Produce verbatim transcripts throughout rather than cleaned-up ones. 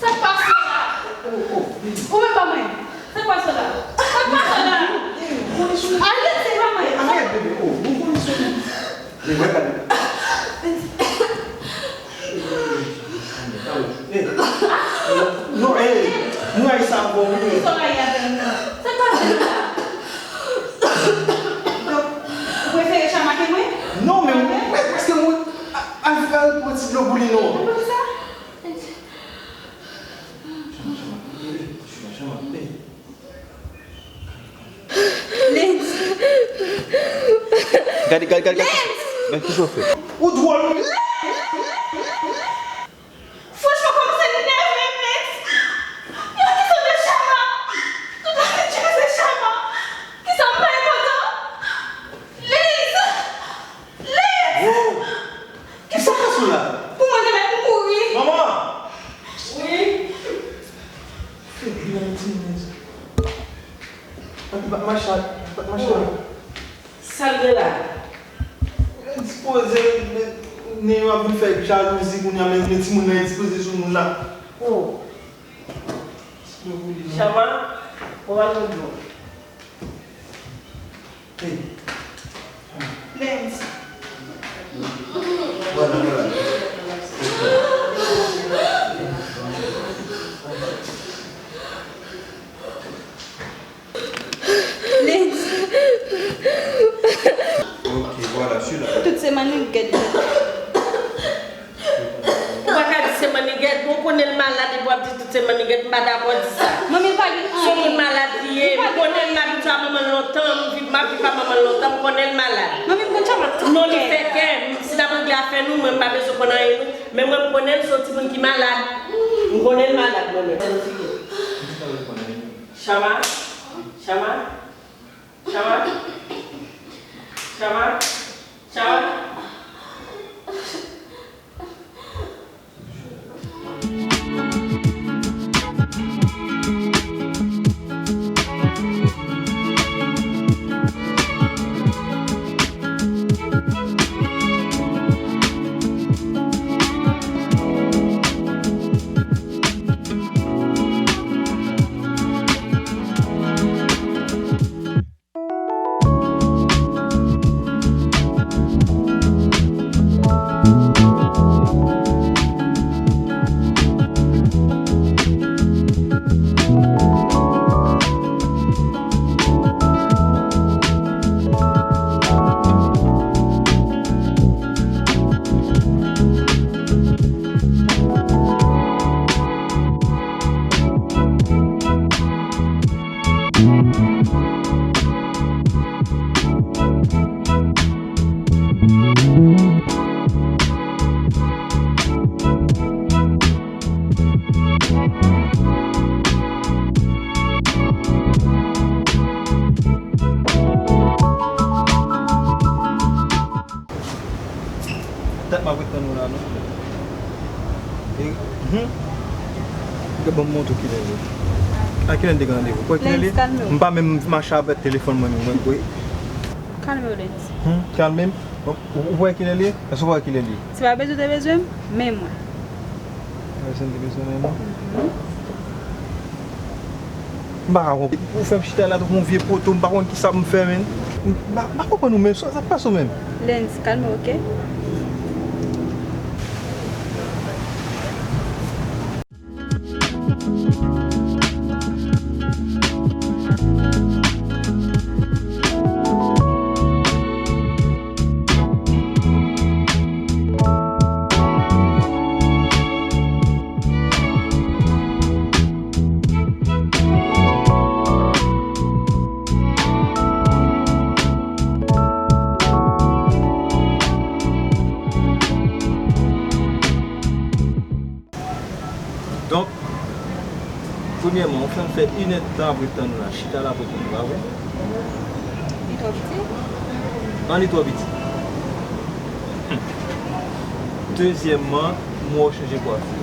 Sa k pase la? Ou menm ba mwen. Sa k pase la? Sa k pase la? Arete, ba mwen. Arete, bebe. Oh, bon, bon, bon. Men mwen gade. Eh, non, eh, nou ay sa bon, wi. Ki sa w ay avè m nan? Sa k pase la? Donk, ou prefere Chama ke mwen? Non, men mwen, mwen prèske mouri. Al, al, al pran ti dlo pou li, non. Ou konn sa? Chama, Chama, bebe, Chama, Chama, bebe. Lens. Gade, gade, gade, gade. Lens! Gade kisa w fè. Ou dwòl, wi. Franchman, kòmanse nève m, Lens. Yon kesyon de Chama. Tout la vin jwe se Chama. Kisa m pa enpòtan? Lens! Lens! Wow! Kisa k pase w la? Pou mwen, te mèt mouri. Manman! Wi? Fè bri nan timoun sa. Anpi pa mache, pa mache. Sa l gen la? Dispoze, men, men yo ap vin fè jalouzi kounye a, men, men timoun nan ekspoze sou moun la. Oh. Chama, bon, al nan dlo. Lens. Lens. Ok, voilà, sila. Tout se mannigèt. Ou pa ka di se mannigèt, bon, konnen l malad epi w ap di tout se mannigèt, m pa dakò di sa. Manmi, l pa gen anyen. Se yon moun malad li ye, m konnen l, m abitye a manman l lontan, m viv, m ap viv a manman l lontan, m konnen l malad. Manmi, m konn sa m ap... Non, li fè kè, si n ap regle afè nou, mwen m pa bezwen konn anyen, non. Men mwen m konnen l se yon timoun ki malad. M konnen l malad, mwen menm. Chama, Chama, Chama, Chama, Chama. Dat m ap ret tann ou la, non. E, hmm. Gade, ban m montre w kilè l ye. A kilè n te gen randevou? Ou kwè kilè l ye? Lens, kalme w. M pa menm mache avèk telefòn mwen, mwen, wi. Kalme w, Lens. Hmm, kalme m. Bon, ou, ou wè kilè l ye? Èske ou wè kilè l ye? Se pa bezwen w te bezwen m, men mwen. Pèsonn te bezwen mwen, non? Mhm. M pa ka konprann. Ou fè m chita la tankou yon vye poto, m pa konn kisa pou m fè, menn. M pa, m pa konprann ou menm, sa, sa k pase w menm? Lens, kalme w, oke? Donk, premyèman, ou fè m fè inèdtan ap ret tann ou la, chita la pou tann ou, pa vre? Li twò piti? An, li twò piti. Dezyèmman, m wè w chanje kwafi.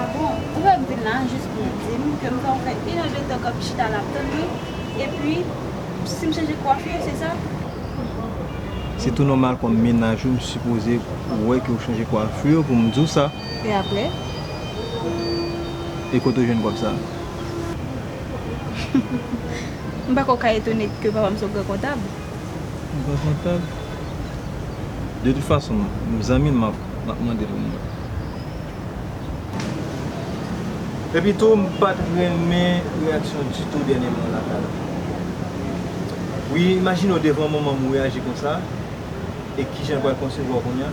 A bon? Ou wè m vin la jis pou w di m ke m fè w fè inèdtan k ap chita la ap tann mwen, epi si m chanje kwafi, se sa? Se tou nòmal kòm mennaj ou, m sipoze wè ke w chanje kwafi pou m di w sa. E apre? E kote w jwenn kòb sa? M pa kwè w ka etone ke papa m se yon gran kontab. Yon gran kontab? De tout fason, m zanmi l, m ap, m ap mande l pou mwen. Epi tou, m pa t renmen reyaksyon ditou dènyèman lakay la. Wi, imajine w devan manman m ou reyaji konsa, e kijan l pral konsevwa w kounye a?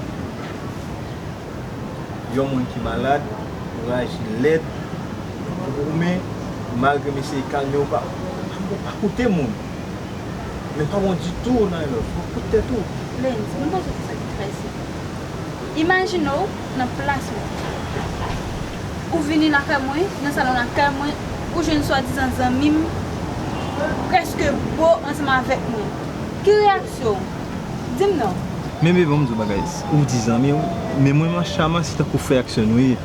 Yon moun ki malad, ou reyaji lèd, ou goumen, malgre m eseye kalme w, pa, pa, pa koute moun. Men pa bon ditou nan love, ou koute tèt ou. Lens, mwen panse se sa ki trè serye. Imajine w nan plas mwen. Ou vini lakay mwen, nan salon lakay mwen, ou jwenn swadizan zanmi m, prèske bo ansanm avèk mwen. Ki reyaksyon w? Di m non. Men bebe, ban m di w bagay. Ou di zanmi w, men mwen m ak Chama se tankou frè ak sè nou ye.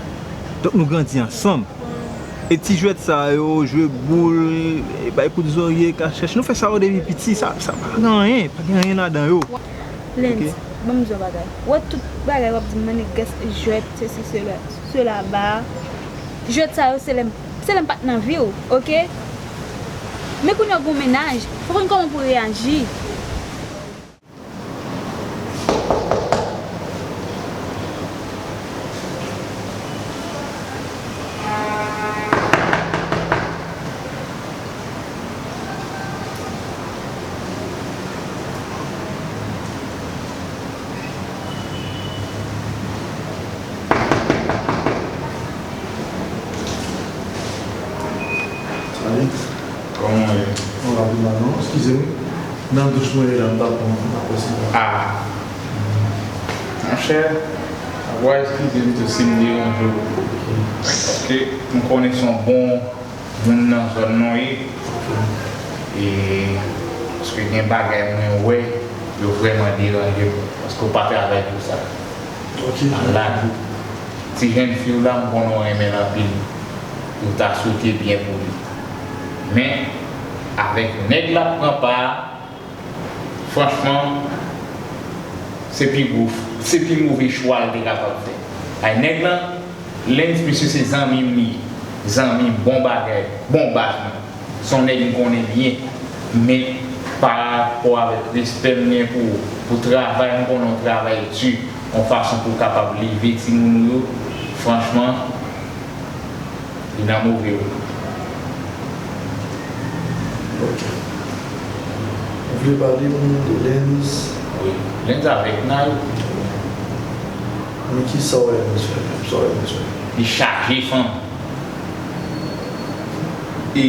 Donk nou grandi ansanm. E ti jwèt sa yo, jwe boul, e bay kout zòrye, kachèch, nou fè sa yo depi piti, sa, sa pa gen anyen, pa gen anyen ladan yo. Lens, ok? Ban m di w yon bagay. Ou wè tout bagay w ap di m, mannigas, jwèt, sesi, sela, sela, ba. Jwèt sa yo, se lè m, se lè m pa t nan vi w, oke? Men kounye a w gen yon mennaj, fò w konn kòman pou w reyaji. Salut. Kòman w ye? Mwen pa pi mal non, eskize m. Nan douch mwen ye la, m t ap pran apre sa. Ah. Monchè, w a eskize m tou si m deranje w. Paske m konnen se yon bon moun nan zòn nan w ye. E paske gen bagay mwen wè, yo vrèman deranje m. Paske w pa travay pou sa. Ok. Ala tou. Ti jèn fi w la, m konnen w renmen l anpil. Ou ta swete byen pou li. Men, avèk nèg l ap pran pa a, franchman, se pi gwo, se pi move chwa l te kapab fè. Ay, nèg lan, Lens, misye se zanmi m li ye. Zanmi m, bon bagay, bon baz menm. Se yon nèg m konnen byen, men pa rapò avèk respè m gen pou, pou travay, m konnen w travay di, yon fason pou w kapab leve timoun ou yo, franchman, li nan move wout. Ok. Ou vle pale m de Lens? Wi, Lens avèk Nayou. Men kisa w wè Lens fè menm? Sa w wè Lens fè? Li chaje fanm. E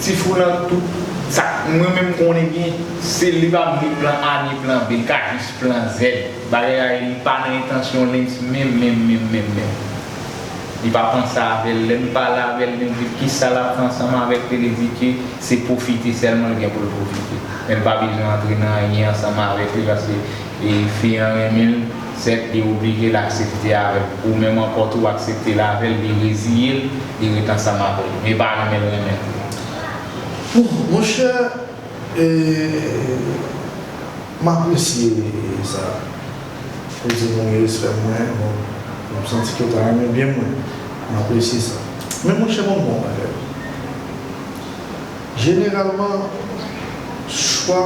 ti fou lan tout sa mwen menm konnen byen, se li pa ni plan A ni plan B, li ka jis plan Z. Bagay la, li pa nan entansyon Lens menm, menm, menm, menm, menm. Li pa panse avè l. Lè m pale avè l, li di kisa l ap fè ansanm avèk li, li di ke se pwofite sèlman l gen pou l pwofite. Men l pa bezwen antre nan anyen ansanm avèk li, paske e fi an renmen l, sèt li oblije l aksepte avè l. Ou menm ankò tou aksepte l avè l, li reziye l, li ret ansanm avè l. Men pa renmen l renmen l. Bon, monchè, e, m apresye sa. Ou di moun yo respè mwen, bon, m santi ke w ta renmen byen mwen. M apresye sa. Men monchè, ban m di w yon bagay. Jeneralman, chwa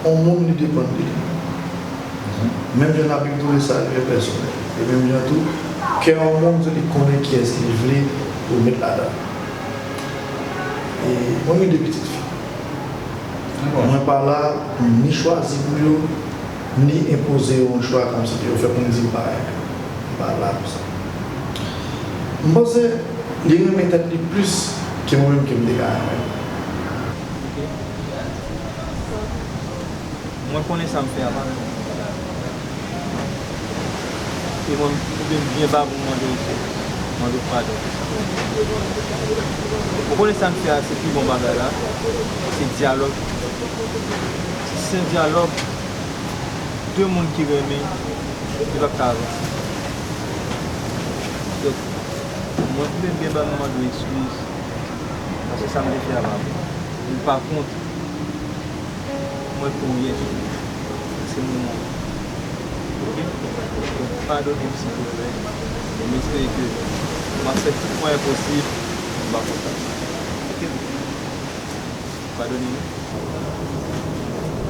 yon moun li depann de li. Menm jan Labib tou di sa, li pèsonèl. E menm jan tou, kè yon moun se li konnen kiyès li vle pou l met ladan. E mwen gen de pitit fi. Mwen pa la pou m ni chwazi pou yo, ni enpoze yo yon chwa kòmsi ke yo fè pou m di m pa renmen. M pa la pou sa. M panse li renmen tèt li plis ke mwen menm ke m te ka renmen. Mwen konnen sa m fè a pa byen. E mwen, oubyen m byen ba pou m manje isit. Mande w padon pou sa. Ou konnen sa m fè a, se pi bon bagay la. Se dyalòg. Si se dyalòg, de moun ki renmen, yo p ap ka avanse. Donk, mwen vle byen ban manman w eskiz. Paske sa m te fè a pa bon. Li pa kont mwen pou ryen. Se moman. Oke? Donk, padone m silvouplè. E m espere ke m ap fè tout mwayen posib pou m pa konn sa. Oke? Padone m.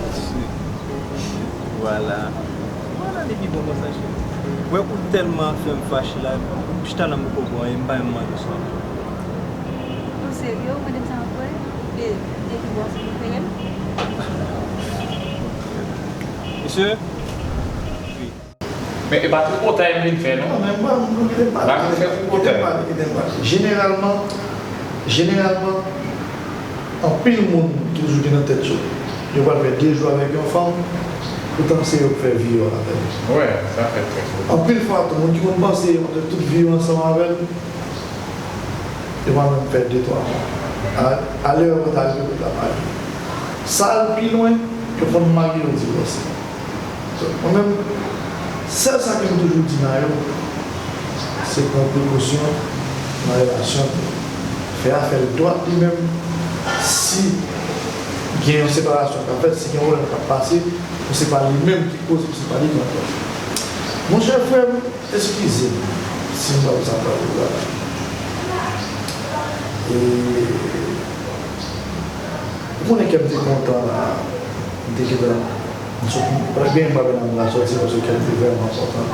Mesye. Vwala. Vwala, li pi bon konsa, cheri. Ou wè, ou tèlman fè m fache la, m chita la, m poko bwè anyen, m pa menm manje swa. Ou serye? Ou mande m sa m ap bwè? Oubyen, oubyen ki bwasyon preferan m? Mesye? Wi. Men e pa tripotay m vin fè, non. Non, men m pa, m kite m pale. M pa vin fè tripotay. Kite m pale, kite m pale. Jeneralman, jeneralman, anpil moun toujou gen nan tèt yo, yo pral fè de jou avèk yon fanm, poutan se yo k fè vi yo avè l. Wi, sa fèt trè souvan. Anpil fwa tou, moun ki konn panse yo ap fè tout vi yo ansanm avè l, yo pa menm fè de, twa mwa. A, alè yo konn al, yo konn al marye. Sa al pi lwen, yo konn marye, yo divòse. Donk, mwen menm, sèl sa ke m toujou di nan yo, se pran prekosyon nan relasyon nou. Fè a fè l dwat li menm. Si gen yon separasyon k ap fèt, si gen yon pwoblèm k ap pase, pou se pa li menm ki koz, pou se pa li ki anpòte. Monchè frè m, eskize m si m pa fè sa m pa vle la. E, ou konnen kè m te kontan la, m te gentan, m sot, m pa gen m pa nan la sòti paske kè m te vrèman kontan.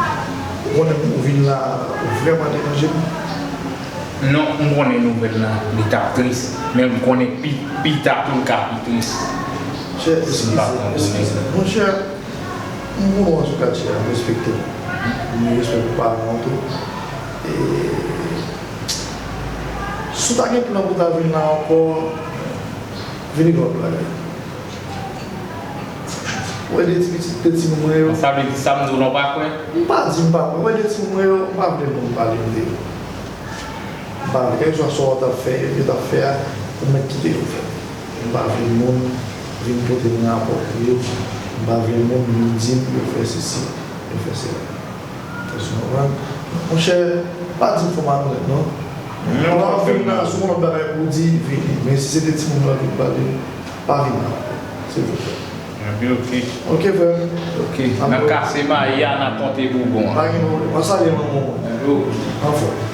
Ou konnen ou vin la, ou vrèman deranje m. Non, m konnen nouvèl la, li t ap tris, men m konnen pi, pi ta tou l ka pi tris. Monchè, eskize, eskize. Monchè, m konnen w antouka, Tchè, m respekte w. M gen respè pou paran w tou. E, si w ta gen plan pou w ta vin la ankò, vini gen lòt bagay. Ou wè de ti pitit, de timoun mwen yo. Sa vle di sa m di w la w pa kwè? M pa di m pa kwè. Ou wè de timoun mwen yo, m pa vle moun pale m de yo. M pa vle, kèlkeswa sa w t ap fè, yo t ap fè a, ou mèt kite yo fè. M pa vle moun vin pote m rapò pou yo. M pa vle moun vin di m yo fè sesi, yo fè sela. Èske w konprann? Monchè, pa di m fò malonèt, non. Non, w ap vin la, si w gen lòt bagay pou w di, vini. Men si se de timoun mwen ki pale, pa vin la ankò, silvouplè. Enben, oke. Oke, frè m. Oke. N ap kase mayi a, n ap konte boubon an. Pa gen pwoblèm. Mwen salye manman w. Enben, oke. Anfòm.